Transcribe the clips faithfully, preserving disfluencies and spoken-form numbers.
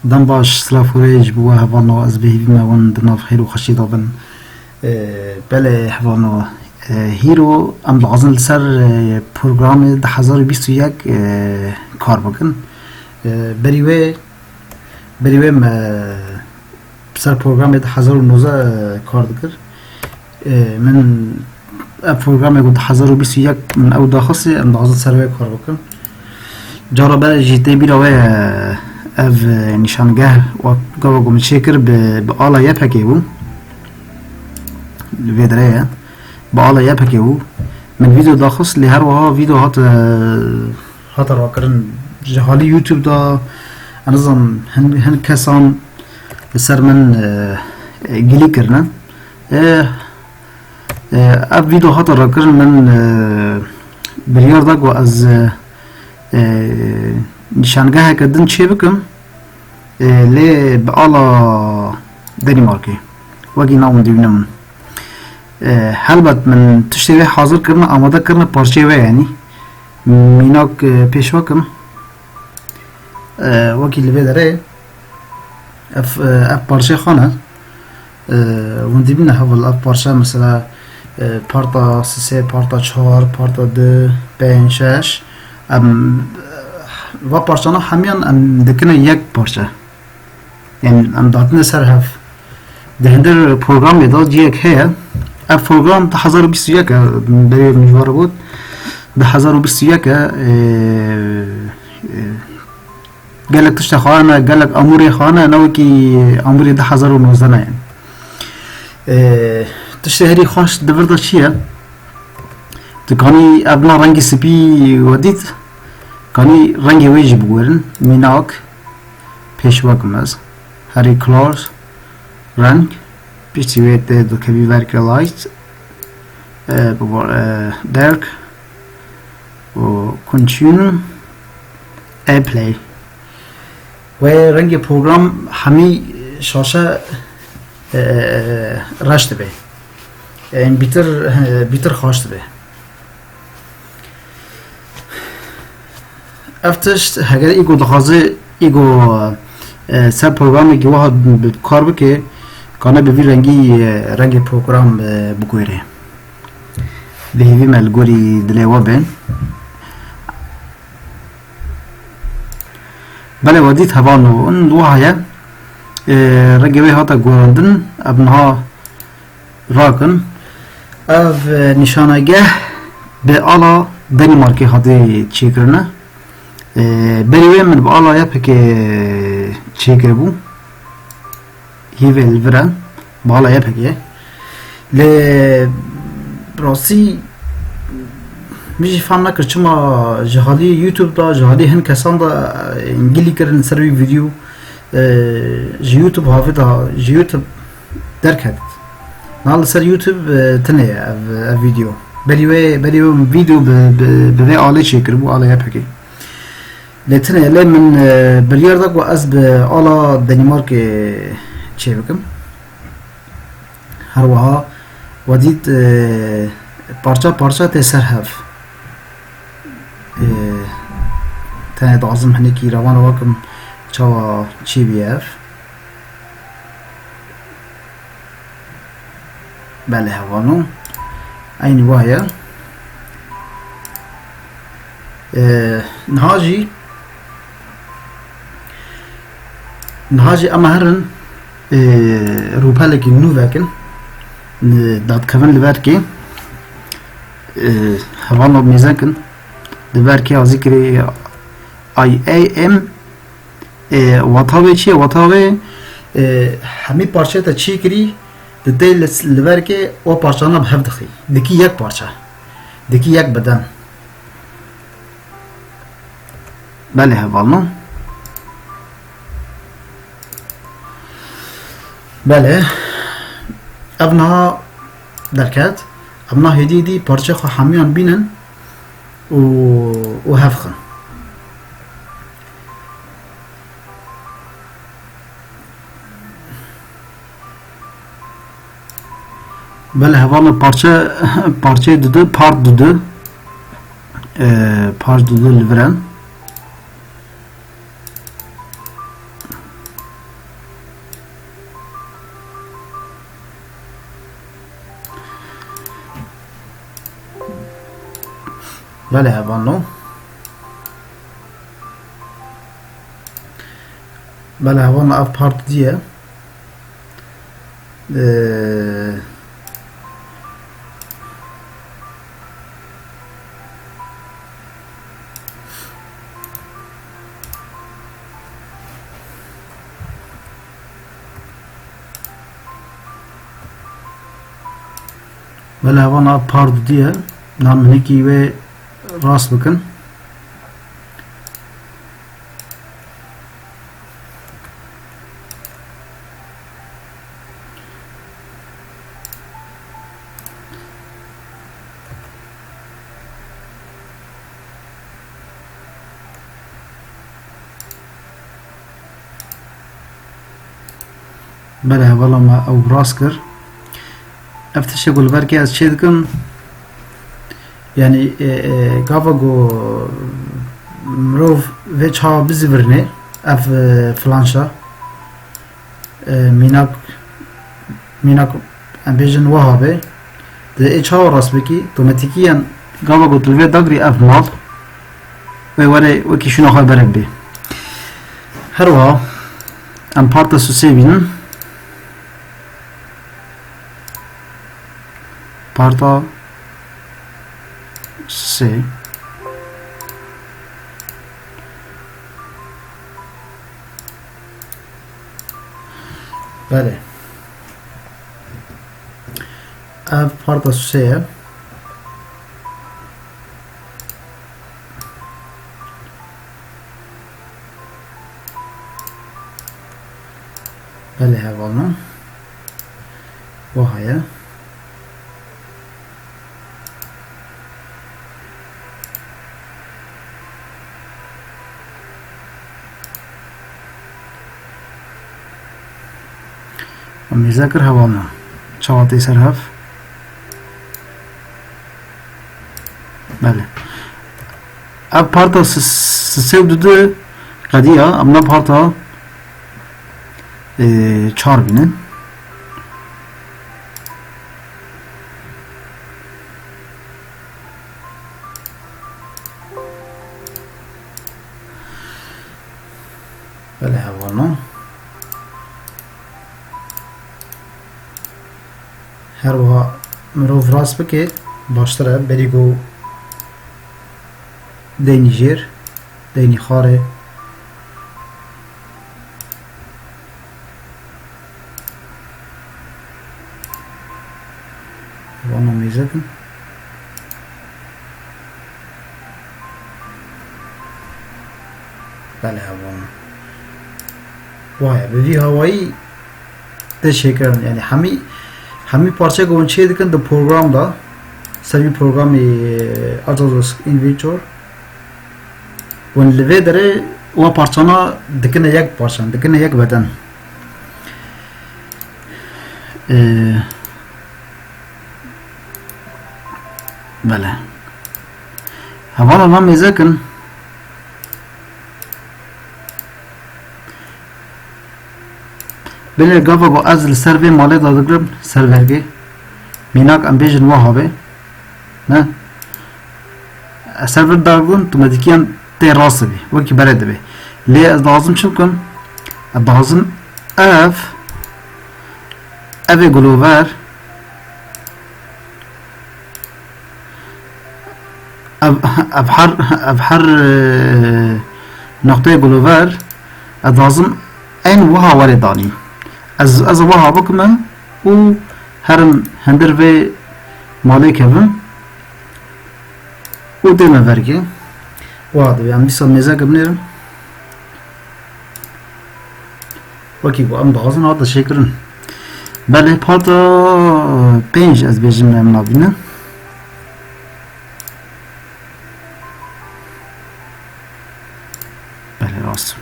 Dem baş, silav hûrê ji bo we hevalno, ez bi hêvî me hûn di nav xêr û xweşî de bin. Ee, belê hevalno, ee, hîro em dixwazin li ser, ee, programê du hezar û bîst û yek, ee, kar bikin. Ee, berî wê, berî wê me ser programê du hezar û nozdeh, ee, kar dikir. Ee, min ev programê ku du hezar û bîst û yek min ew daxistê, em dixwazin ser wê kar bikin. Cara berê jî tê bîra we, ev, e, nîşangeh wek gava ku min çêkir bi, bi ala Y P G bû. Li vê derê ye. Bi ala Y P G bû. Min vîdeo daxist, lê her wiha vîdeo hate, hate rakirin. Ji halî YouTube de, ez nizanim, hin, hin kesan li ser min, e, e, gilî kirine. E, e, ev vîdeo hate rakirin, min, e, biryar da ku ez, e, e, nîşangeheke din çê bikim, e, lê bi ala Denîmarkê. Wekî nav min dibîne min. E, helbet min tiştê wê hazir kirine, amade kirine parçeyê we, yanî mînak, e, pêş we kim. E, wekî li vê derê ev, e, ev parçeyê xwe ne. E, hûn dibîne heval ev parçe mesela, e, parta sisê, parta çar, parta du, pênc, şeş. Em, e, va parçana hemiyan em dikine yek parçe. Yanî em datine ser hev. Di hindir programê de cihek heye. Ev program du hezar û bîst û yek e, berê min ji we re got. Du hezar û bîst û yek e, e, e, gelek tişta xwe ne, gelek amûrê xwe ne, ne wekî amûrê du hezar û nozdeh ne yani. E, tiştê herî xweş di vir de çi ye? Tu kanî ev na rengî spî we dît, kanî rengê wê jî biguherin. Mînak, pêş we kim ez. Herî klar reng, piştî wê tê dikevî verke light, e, bi bo-, e, dark û continue, apply. Wê rengê program hemî şaşe, e, reş dibe. Ên bîtir, e, bîtir xweş dibe. Ev tişt, heger îgo dixwaze, îgo, e, ser programekî wiha bi kar bike, kane bi vî rengî, e, rengê program, e, biguhêre. Bi hêvî me li gorî dilê we be. Belê we dît hevalno, in wiha ye. E, rengê wê hate guherandin, ev niha rakin. Ev, e, nîşanegeh bi ala Denîmarkê hate çêkirine. E, berî wê min bi ala Y P G çêkiribû. Hîvê li vir e, bala Y P G. Lê rastî min jî fam nekir çima ji halî YouTube da, ji halî hin kesan da, e, gilî kirin ser wî vîdeo, e, ji YouTube havê da, ji YouTube derket. Niha li ser YouTube, e, tune ye ev, ev vîdeo. Berî wê, berî wê vîdeo bi, bi, bi vê alê çêkiribû, ala Y P G. Lê tune, lê min, e, biryar da ku ez bi ala Denîmarkê çê bikim. Her wiha we dît, e, parça parça tê ser hev. E, tenê dixwazim hinekî revan rewa kim çawa çêbûye ev. Belê hevalno. Eynî wa ye. Ee, niha jî, niha jî em herin, ee, rûpelekî nû vekin. Ee, dadkevin li ver kê. Ee, hevalno mêze kin. Li ver kê azî kirê I A M. E, wata wê çi ye? Wata wê, e, hemî parçeyê te çêkirî, tu tê li, li verkê o parçana bi hev dixî. Dikî yek parça. Dikî yek beden. Belê hevalno. Belê. Ev niha derket. Ev niha hêdî hêdî parçeyê xwe hemiyan bînin û, û hev xin. Belê hevalno parçe, parçeyê dudu, part dudu. Ee, part dudu li vir e. Belê hevalno. Belê hevalno, ev part diye. Ee, Belê hevalno, ev part diye. Na min hikî wê rast bikin. Belê hevala me ew rast kir. Ev tiştê ku li ber kê ez çê dikim, yanî, e, e, gava ku mirov vê çawa bizivirîne, ev, e, flanşa, e, mînak, mînak em bêjin wiha be, di ê çawa rast bikî, otomatîkî yan gava ku tu li vê dagirî ev mal, wê were wekî şûna xwe berê bibê. Her wiha em parta sisê bînin. Parta sê. Belê. Ev parta sê ye. Belê hevalno. Wiha ye. Em mêze kir hevalno. Çawa tê ser hev? Belê. Ev parta s-, s-, sê û du de qediya, em na parta, e, çar bînin. Belê hevalno. Her wiha mirov rast bike, baştir e, berî ku deynî jêr, deynî xwarê. Vana mêze kim. Belê hevalno. Waye, bi vî hawayî tê çêkirin. Yanî hemî, hemî parçe ku hûn çê dikin di program de, ser vî programê, e, Azados Inventor, hûn li vê derê wa parçana dikine yek parçan, dikine yek beden. E, belê. Hevalno, na mêze kin. Belê gava ku ez li ser vê malê dadigirim, ser vergê, mînak em bêjin wiha be, ne? Ez ser vir dagim, otomatîkiyan tê rast bî, wekî berê dibe. Lê ez dixwazim çi bikim? Ez dixwazim ev, ev ê gulover, Ev, ev her, ev her, e, noqteyê gulover, ez dixwazim eyn wiha were danî. Ez, ez wiha bikime û herim hundir vê malê kevim û dê me vergê. Wiha dibe, em dîsa mêzeke binêrim. Wekî ku em dixwazin hate çêkirin. Belê, parta pênc ez bêjim em nabînin. Belê, rast.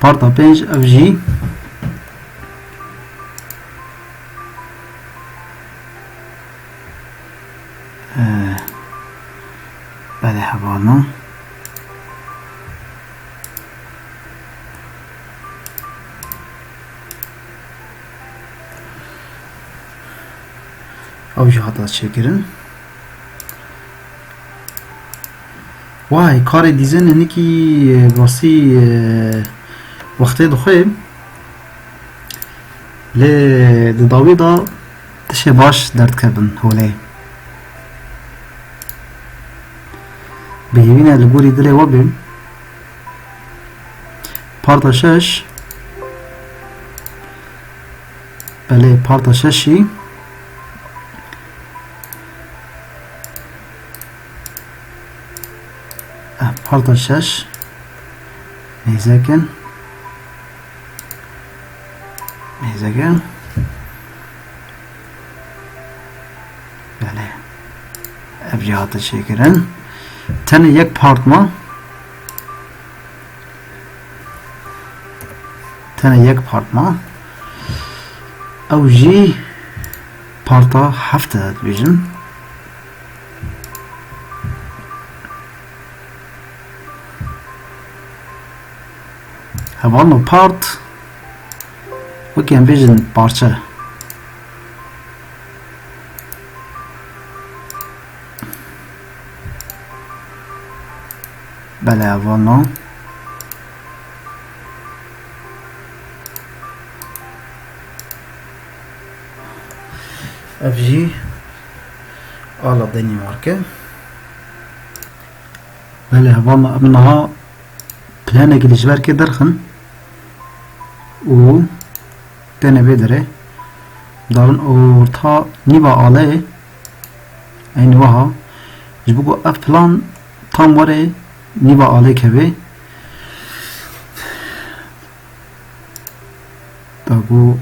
Parta pênc ev jî, e, belê hevalno. Ew jî hata çêkirin. Way, karê dîzên hinekî, e, basî, e, wextê dixwe. Lê di dawî de tişê baş derdikevin holê. Bi hêvî ne li gorî dilê we bê. Parta şeş. Belê, parta şeşî. Eh, parta şeş. Mêzekin. Mêzekin. Belê. Ev jî hate çêkirin. Tenê yek part ma. Tenê yek part ma. Ew jî parta heft e dibêjim. Hevalno, part, wekî em bêjin parçe. Belê, hevalno. Ev jî ala Danimark e. Belê, hevalno, em niha planekî li ji ber kê derxin û tenê vê derê darin orta nîva aleyê, eynî wiha, ji bo ku ev plan tam were nîva alê kevê. Da ku,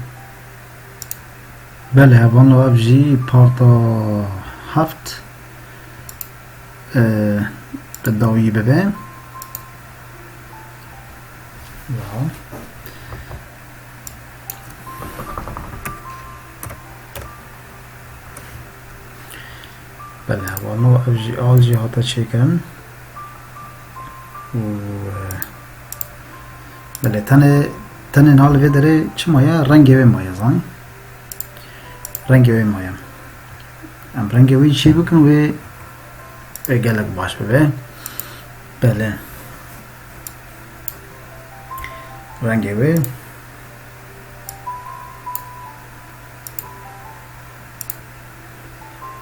belê, hevalno, ev jî parta heft, e, bi dawî bibe. Wiha. Belê, hevalno, ev jî, al jî hate çêkirin. Û, e, belê, tenê, tenê niha li vê derê çi maye? Rengê wê maye, zanî. Rengê wê maye. Em rengê wê çê bikin, wê, wê gelek baş bibe. Belê. Rengê wê.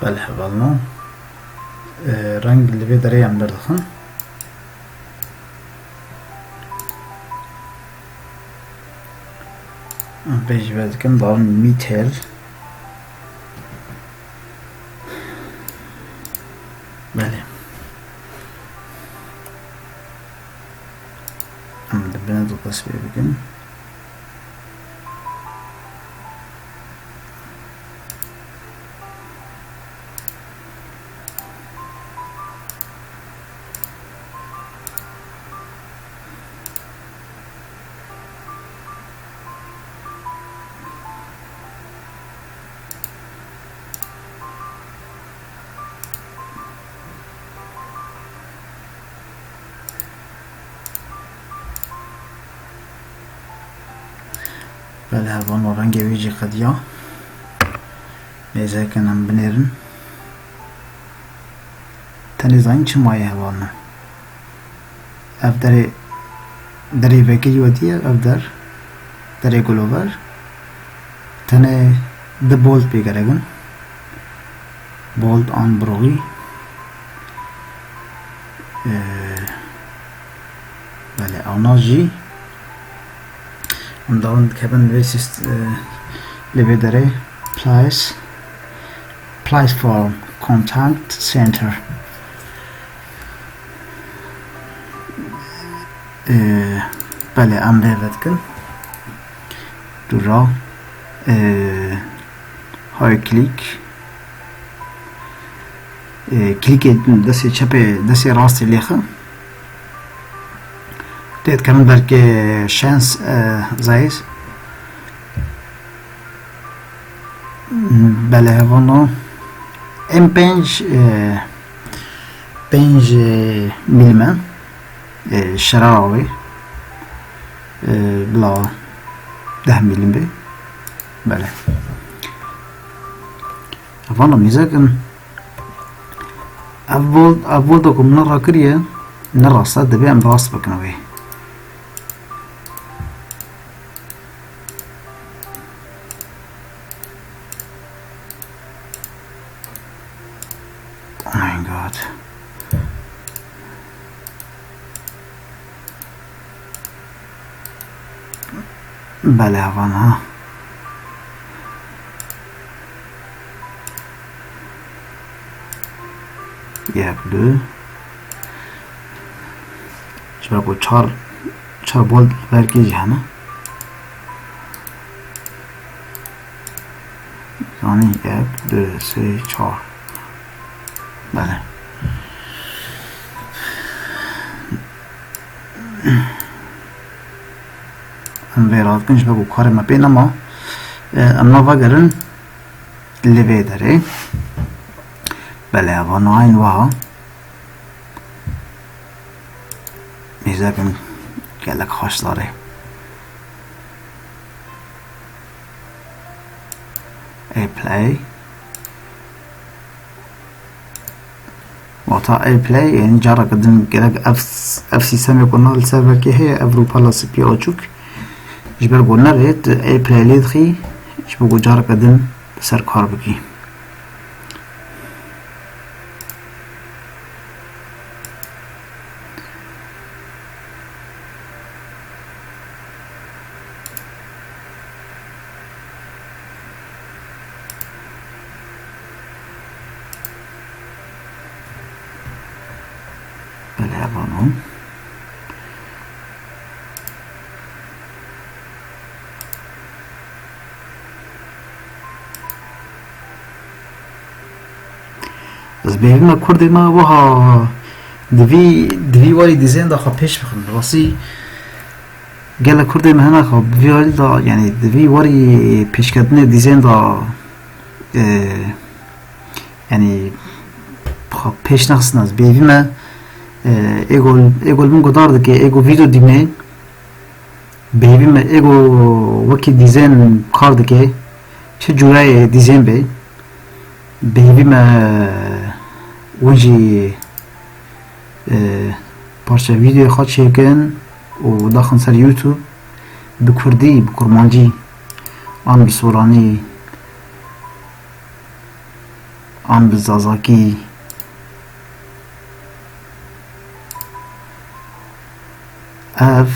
Belê, hevalno. E, reng li vê derê em derdixin. Em pê jî vedikin, darin mîtel. Belê. Em dibine de dest pê bikin. Belê, hevalno, rengê wê jî qediya. Mêzekin em binêrin. Tenê zanîn çi maye, hevalno. Ev derê, derê vekirî wetî ye, ev der, derê gulover. Tenê di bolt pê gerek in. Bolt an broxî. Ee, belê, ana jî. Em darin dikevin vê sist-, e, li vê derê place, place for contact center. E, belê, em vê vedikin. Dûra, e, hay click. E, klîkê destê çepê, destê rastê lêxin. Tê dikevin belkê şens, e, zayis. Belê, hevalno. Em pênc, e, pênc, e, mîlim e, e, şerara wê, e, bila deh mîlim be. Belê. Hevalno, mêze kin. Ev bol, ev bol da ku min rakiriye, ne rast e, divê em rast bikin wê. Oh my God. Belê, hevalno, ha. Yek, du. Ji ber ku çar, çar bol li ber kê jî hene. Zanî, yek, du, sê, çar. Belê. Em vê radikin ji ber ku karê me pê nema. E, em nava gerin li vê derê. Belê, hevalno, eyn wiha. Mêze kin, gelek xweş zarê. Airplay. Wata Airplay, yani careke din gerek ev, ev sîstemê ku na li serverkê heye, ev rûpela spî açûk. Ji ber ku nerê tu Airplay lê dixî, ji bo ku careke din li ser kar bikî. Belê, hevalno. Ez bêvî me kurdê me wiha di vî, di vî warî dîzên de xwe pêş bixin. Rastî gelek kurdê me hene xwe bi vî alî de, yani di vî warî pêşketinê dîzên de, e, yani xwe pêş nexistin. Ez bêvî me, e, êgo, êgo li min guhdar dike, êgo vîdeo dîme. Bêvî me êgo wekî dîzên kar dike, çi cûrayê dîzên be. Bêvî me win jî, e, parça vîdeoyê xwe çêkin û daxin ser YouTube bi kurdî, bi kurmancî an bi soranî. An bi zazakî. Ev,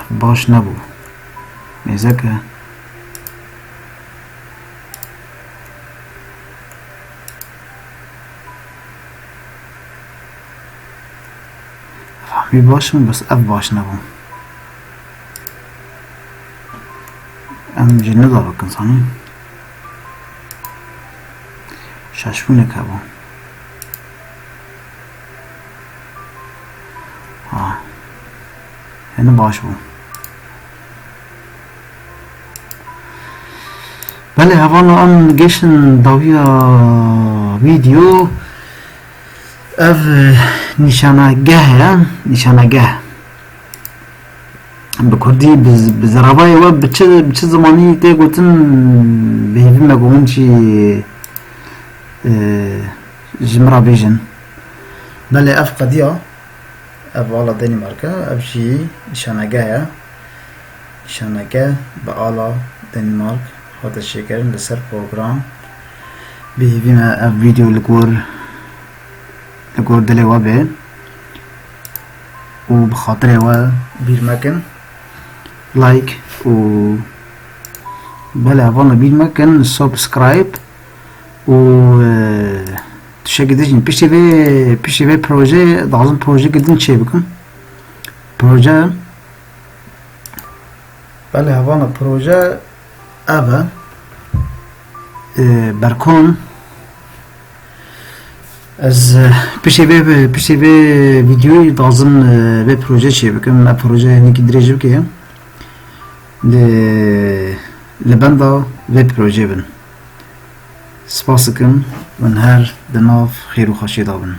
ev baş nebû. Mêzeke. Ev hemî baş in, bes ev baş nebû. Em jî nida bikin, zanî. Şaşbûnek hebû. Ha. Hene baş bû. Belê, hevalno, em gêşin dawiya vîdeo. Ev, e, nîşanegeh e, nîşanegeh. Bi kurdî, bi, bi ziravayê we, bi çi, bi çi zimanî tê gotin, bi hêvî me ku hûn jî, e, ji min re bêjin. Belê, ev qediya, ev ala Denîmark e, ev jî nîşanegeh e. Nîşanegeh bi ala Denîmark hate çêkirin li ser program. Bi hêvî me ev vîdeo li gor, li gor dilê we bê û bi xatirê we bîr mekin. Like û belê hevalno bîr mekin subscribe û, e, tiştekî din jî piştî vê, piştî vê projeyê dixwazim projeyekî din çê bikim. Proje, belê hevalno, proje ev e. E, Berkon. Ez, e, piştê vê, piştê vê vîdeoyê dixwazim, e, vê proje çê bikim. Ev proje hinekî dirêj bike. Lê li benda vê projê bin. Spas dikim, hûn her di nav xêr û xweşiyê de bin.